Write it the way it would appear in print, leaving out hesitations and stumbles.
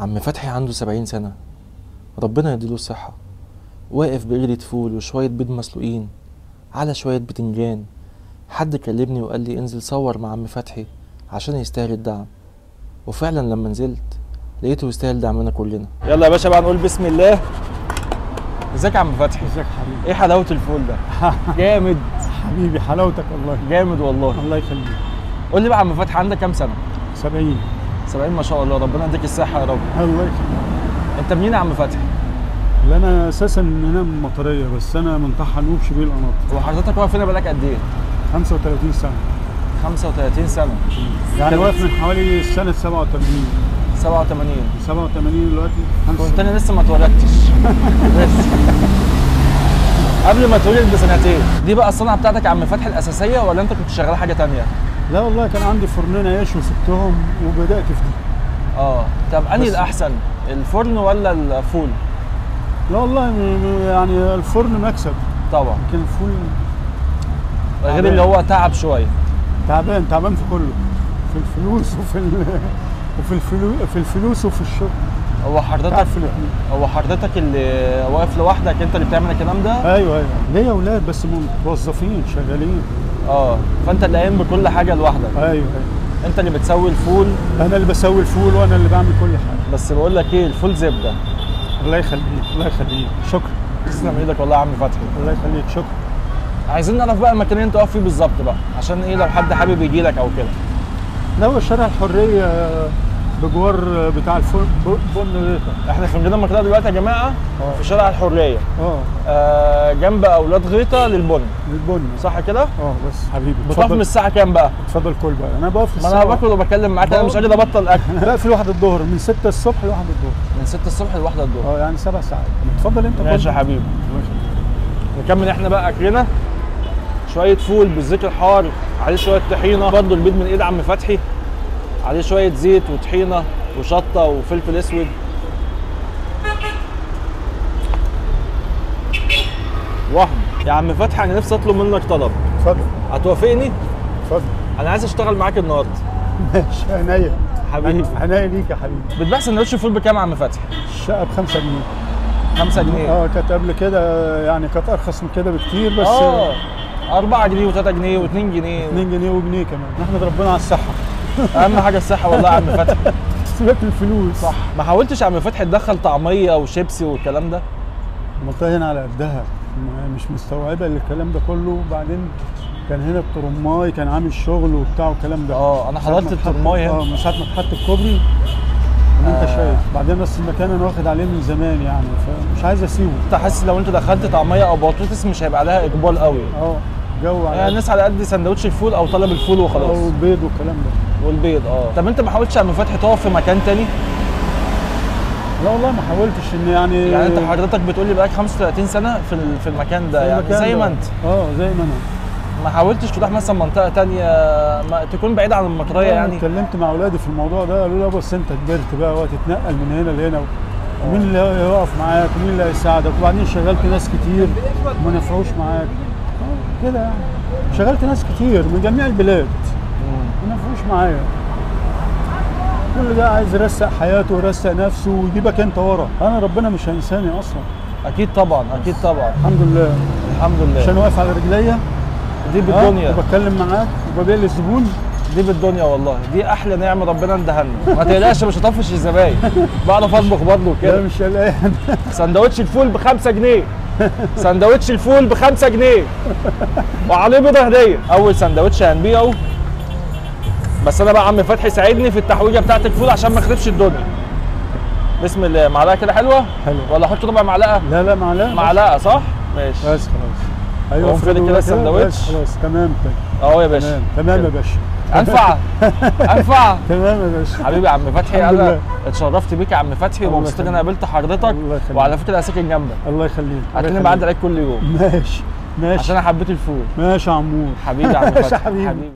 عم فتحي عنده 70 سنة، ربنا يديله الصحة، واقف بقلة فول وشوية بيض مسلوقين على شوية بتنجان. حد كلمني وقال لي انزل صور مع عم فتحي عشان يستاهل الدعم، وفعلا لما نزلت لقيته يستاهل دعمنا كلنا. يلا يا باشا بقى نقول بسم الله. ازيك يا عم فتحي؟ ازيك حبيبي؟ ايه حلاوة الفول ده؟ جامد حبيبي، حلاوتك والله. جامد والله. الله يخليك. قول لي بقى يا عم فتحي، عندك كام سنة؟ 70. 70 ما شاء الله، ربنا يديك الصحة يا رب. الله يخليك. انت منين يا عم فتحي؟ لا انا اساسا من هنا من المطرية، بس انا من طحنوب شبيل القناطر. وحضرتك واقف هنا بقالك قد ايه؟ 35 سنة. 35 سنة يعني واقف من حوالي سنة 87. 87 87 دلوقتي. كنت انا لسه ما اتولدتش. لسه قبل ما اتولد بسنتين. دي بقى الصنعة بتاعتك يا عم فتحي الأساسية ولا انت كنت شغال حاجة تانية؟ لا والله كان عندي فرنين عيش وسبتهم وبدأت في دي. اه طب انهي الأحسن، الفرن ولا الفول؟ لا والله يعني الفرن مكسب طبعا، لكن الفول غير اللي هو تعب شوية. تعبان تعبان في كله، في الفلوس وفي في الفلوس وفي الشغل. هو حضرتك اللي واقف لوحدك، انت اللي بتعمل الكلام ده؟ ايوه ايوه، ليا اولاد بس موظفين شغالين. اه فانت اللي قايم بكل حاجة لوحدك. ايوه ايوه، انت اللي بتسوي الفول؟ انا اللي بسوي الفول وانا اللي بعمل كل حاجة. بس بقول لك ايه، الفول زبدة. الله يخليك الله يخليك، شكرا. تسلم ايدك والله يا عم فتحي. الله يخليك، شكرا. عايزين نعرف بقى المكان اللي انت واقف فيه بالظبط بقى، عشان ايه لو حد حابب يجي لك او كده. لا هو شارع الحرية بجوار بتاع الفول بن غيطه. احنا في مدينة المطريه دلوقتي يا جماعة. في شارع الحرية. جنب اولاد غيطه للبن. للبن صح كده؟ بس حبيبي. بتقف من الساعة كام بقى؟ اتفضل كل بقى، انا بقف الساعة. ما انا باكل وبكلم معاك، انا مش قادر ابطل اكل. بقفل 1 الظهر، من 6 الصبح ل 1 الظهر. من 6 الصبح ل 1 الظهر. يعني 7 ساعات. اتفضل انت. ماشي يا حبيبي. نكمل احنا بقى اكلنا. شوية فول بالزيت الحار، عليه شوية طحينه، برضه البيض من ايد عم فتحي، عليه شوية زيت وطحينه وشطه وفلفل اسود. وهم يا عم فتحي، انا نفسي اطلب منك طلب. اتفضل. هتوافقني؟ اتفضل. انا عايز اشتغل معاك النهارده. ماشي، عينيا حبيبي. عينيا ليك يا حبيبي. بتبيع سندوتش الفول بكام يا عم فتحي؟ الشقة ب 5 جنيه. 5 جنيه؟ كانت قبل كده يعني كانت ارخص من كده بكتير، بس 4 جنيه و3 جنيه و2 جنيه. 2 جنيه وجنيه كمان. نحمد ربنا على الصحة. اهم حاجة الصحة والله يا عم فتحي. سيبك من الفلوس. صح. ما حاولتش يا عم فتحي تدخل طعميه وشيبسي والكلام ده؟ المنطقة هنا على قدها، مش مستوعبة الكلام ده كله. وبعدين كان هنا الترماي كان عامل شغل وبتاع والكلام ده. انا حضرت الترماي هنا. من ساعة ما اتحط الكوبري انت شايف. بعدين بس المكان انا واخد عليه من زمان يعني، فمش عايز اسيبه. انت حاسس لو انت دخلت طعميه او بطاطس مش هيبقى عليها اقبال قوي؟ جو على الناس على قد سندوتش الفول او طلب الفول وخلاص، او البيض والكلام ده. والبيض. طب انت ما حاولتش يا عم فتحي تقف في مكان تاني؟ لا والله ما حاولتش. ان يعني انت حضرتك بتقول لي بقالك 35 سنة في المكان ده، يعني زي ما انت. زي ما انا. ما حاولتش تروح مثلا منطقة تانية ما تكون بعيدة عن المطريه يعني؟ اتكلمت مع اولادي في الموضوع ده، قالوا لي بس انت كبرت بقى وقت تتنقل من هنا لهنا، ومين اللي هيقف معاك ومين اللي هيساعدك؟ وبعدين شغلت ناس كتير وما نفعوش معاك كده يعني. شغلت ناس كتير من جميع البلاد ما نفعوش معايا. كل ده عايز يرسق حياته ويرسق نفسه ويجيبك انت ورا. انا ربنا مش هينساني اصلا. اكيد طبعا، اكيد طبعا. الحمد لله الحمد لله. عشان واقف على رجليا دي بالدنيا، وبتكلم معاك وببيع للزبون، دي بالدنيا والله. دي احلى نعمه ربنا اداها لنا. ما تقلقش مش هطفش الزباين، بعرف اطبخ برضه كده. لا مش قلقان. سندوتش الفول ب 5 جنيه. سندوتش الفول ب 5 جنيه وعليه بيضة هديه. اول سندوتش هنبيعه، بس انا بقى عم فتحي ساعدني في التحويجه بتاعت الفول عشان ما اخربش الدنيا. بسم الله. معلقه كده حلوة؟ حلوة. ولا احط ربع معلقه؟ لا لا معلقه. معلقه صح؟ ماشي بس خلاص. ايوه افرد كده السندوتش. خلاص تمام كده اهو يا باشا. تمام يا باشا. انفع انفع. تمام يا باشا. حبيبي يا عم فتحي، انا اتشرفت بيك يا عم فتحي ومبسوط ان انا قابلت حضرتك. وعلى فكرة انا ساكن جنبك. الله يخليك. هتلاقيني بعدي عليك كل يوم. ماشي ماشي، عشان انا حبيت الفول. ماشي يا عمور. حبيبي يا عم فتحي. حبيبي.